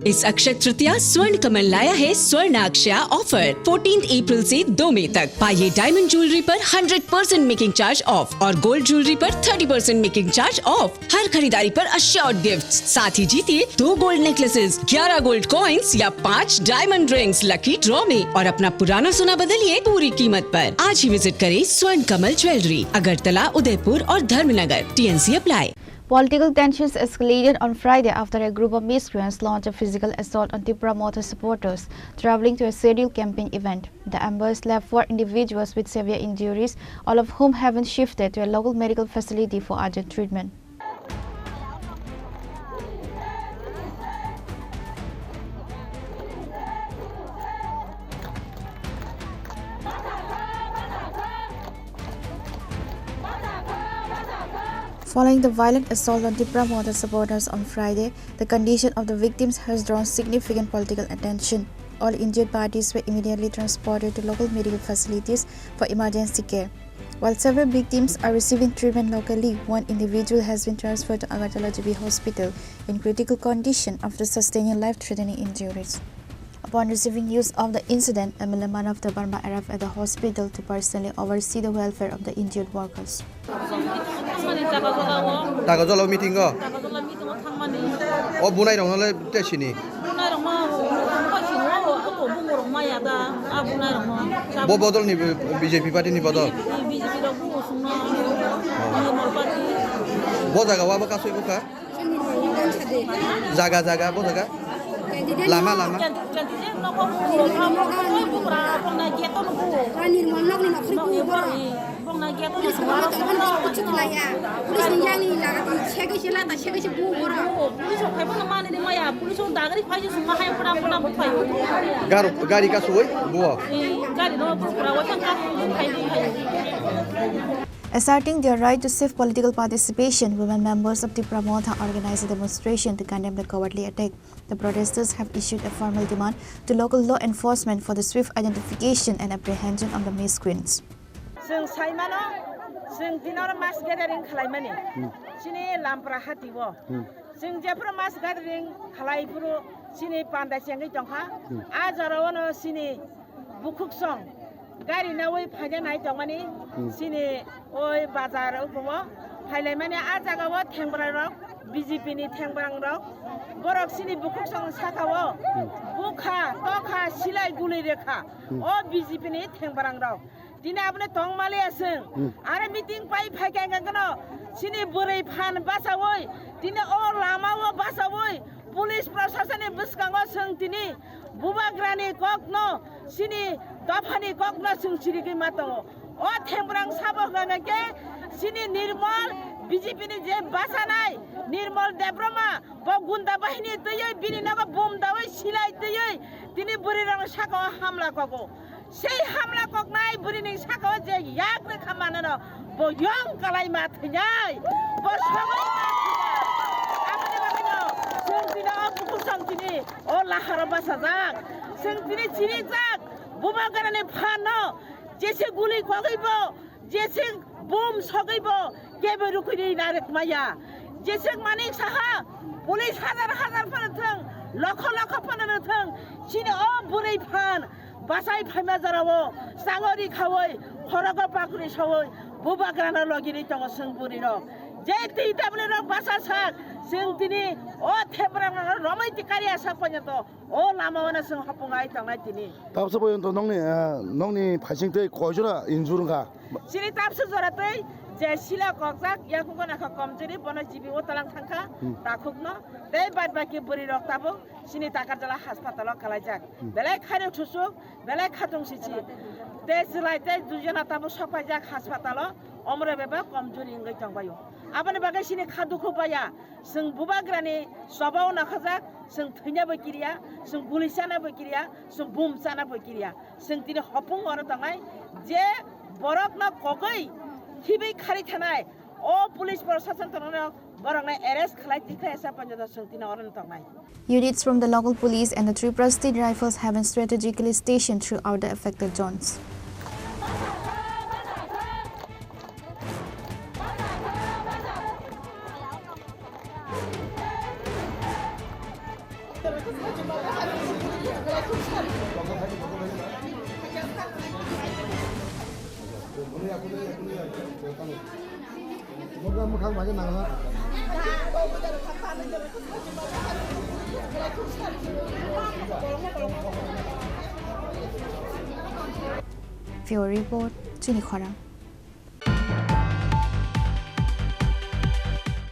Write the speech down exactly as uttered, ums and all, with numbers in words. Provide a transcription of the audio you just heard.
इस अक्षय तृतीया स्वर्ण कमल लाया है स्वर्ण अक्षया ऑफर। फोर्टीन अप्रैल से दो मई तक पाइए डायमंड ज्वेलरी पर hundred percent making charge off और गोल्ड ज्वेलरी पर thirty percent making charge off. हर खरीदारी पर अश्योर्ड गिफ्ट, साथ ही जीतिए दो गोल्ड नेकलेसेस, ग्यारह गोल्ड कॉइंस या पाँच डायमंड रिंग्स लकी ड्रॉ में और अपना पुराना सोना बदलिए पूरी कीमत पर। आज ही विजिट करें स्वर्ण कमल ज्वेलरी, अगरतला, उदयपुर और Dharmanagar. TNC apply. Political tensions escalated on Friday after a group of miscreants launched a physical assault on Tipra Motha supporters traveling to a scheduled campaign event. The ambush left four individuals with severe injuries, all of whom have been shifted to a local medical facility for urgent treatment. Following the violent assault on Tipra Motha supporters on Friday, the condition of the victims has drawn significant political attention. All injured parties were immediately transported to local medical facilities for emergency care. While several victims are receiving treatment locally, one individual has been transferred to Agartala G B Hospital in critical condition after sustaining life-threatening injuries. Upon receiving news of the incident, M L A Manav Debbarma arrived at the hospital to personally oversee the welfare of the injured workers. Thangmani Takarjala o. Takarjala o meeting o? Takarjala meeting o thangmani. O bunai rok no le te sini? Bunai rok ma o, o sini o, o bungo rok ma ya da, a bunai rok ma. Bo bodol ni B J P party ni bodol? B J P rok bungo sung no. Ni mol party. Bo jaga o abo kasui bukha? Jaga, jaga, bo jaga? Lama, lama. Garo, gari kasui, bo. Asserting their right to safe political participation, women members of Tipra Motha organized a demonstration to condemn the cowardly attack. The protesters have issued a formal demand to local law enforcement for the swift identification and apprehension of the miscreants. Chwng sai mano, chwng tini oro mass gathering khlaimani. Hmm. Chini Lampra hati o. Hmm. Chwng jephuru mass gathering khlai phuru chini panda chengwi tongkha. Hmm. A jora o no chini bukhuk song gari nawi phaina nai tongmani, hmm, chini oi bazar o phailai mani a jaga o thengbra rok B J P ni thengbra rok borok chini bukhuk song saka o, hmm, bukha tokha silai guli rekha, hmm, o B J P ni thengbra rok. Tini aboni tongmali aswng, hmm, are meeting pai phai kha hwnkhe no chini bwrwi phan bachawi tini o lama o bachawi police prasasani bwskango chwng tini Bubagrani kokno, chini dophani kokno chwng chirigwi ma tongo. O thembrang sabo hwnka hwnkhe chini Nirmal B J P ni je bachanai Nirmal Debbarma bo gunda bahini twiwi bini nogo bom dawi silai twiwi tini bwrwi rokni saka o hamla kogo. Sei hamla koknai bwrwi ni saka o je yak rwkha manano bo yong kalai ma thwinai, bo sogwi ma thwinai. Aboni bagwino chwng tini o bukhuk song tini o laharo bachajak. Chwng tini chirijak, Bubagrani phano jese guli kogwi bo, jese bom sogwi bo, kebo rukui narwk maya. Jese manik saha, police hajar hajar phano thwng, lokho lokho phano thwng, chini o bwrwi phan bachai phaima jorao changori khawi, khorogo pakri sawi, Bubagrano logiri tongo chwng bwrwi rok. Je twi tabni rok bacha sak, chwng tini o thepra romwi tikari asak panyato. O lama o no chwng hopung ai tongnai tini. Tabsa poyonto nongni, ah, nongni phaising tei koi jora injure wngkha? Chini tabsa jora tei je sila kokjak, yakugo nakha komjori, bono G B o talang thangkha, hmm, takhukno. Tei bad baki bwrwi rok tabuk chini Takarjala haspatalo kalaijak. Hmm. Belai khairok thusuk, belai khatung sichi. Tei chwlai tei dujona tabuk sokpaijak haspatalo, omre beba komjori wngwi tongbaio. Aboni bagwi chini kha dukhu baya. Chwng Bubagrani chobao nakhajak, chwng thwina bo kiriya, chwng guli chana bo kiriya, chwng bum chana bo kiriya. Chwng tini hopung oro tongnai je borokno kogwi khibwi khari thanai, o police proshashan tongnairok borokno arrest khlai tikhlai asa panjado chwng tini oro tongnai. Units from the local police and the Tripura State Rifles have been strategically stationed throughout the affected zones. Fiori bo chini khorang.